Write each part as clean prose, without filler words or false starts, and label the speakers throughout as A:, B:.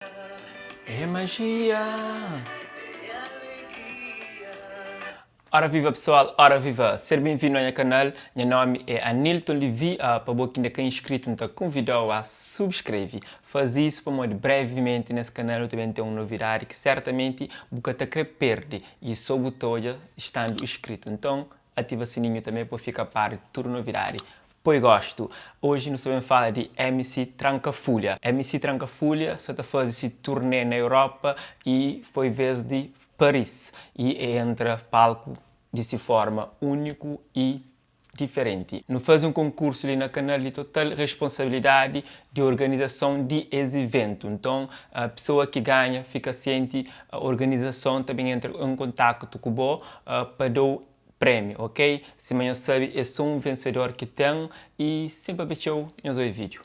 A: É magia. Ora viva pessoal, ora viva! Ser bem-vindo a nha canal, nha nome é Anilton Levy, uh, pa bo ki inda ka inscrito, N ta convidau a subscreve. Faze isso pamodi brevemente nes canal nu ta ben ten un novidade ki certamente bu ka ta kre perde e so bu ta odja estando inscrito. Nton, ativa sininho tambe pa bu fika a par di tudu novidade. Poi gostu! Oji nu sta ben fala di MC Tranka Fulha. MC Tranka Fulha sta ta faze si turnê na Europa y foi vez di Paris y e entra palku di si forma úniku y diferenti. Nu faze un konkursu li na kanal di total responsabilidadi di organizason di es iventu. Nton, pesoa ki ganha fika sienti, organizason ta ben entra en kontaktu ku bo pa da-u Prémiu, ok? Sima nhos sabe é só un vensedor ki ten y sen papia txeu nhos obi vídiu.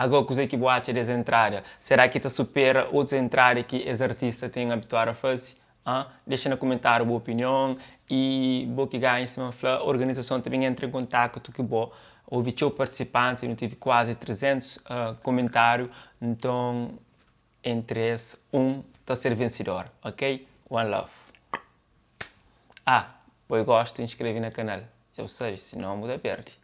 A: Ago kuzê ki bu atxa des entrada? Será ki ta supera otus entrada ki es artista ten abituadu a faze? Hã? Dexa na kumentáriu bu opinion y bo ki ganha sima N fla, organizason ta ben entra en kontaktu ku bo. Houve txeu partisipantis, nu tevi kuazi 300 kumentáriu, nton entri es un ta ser vensidor, ok? One love. Ah, poi gostu y inskreve na kanal, dja bu sabe, sinon bu ta perde.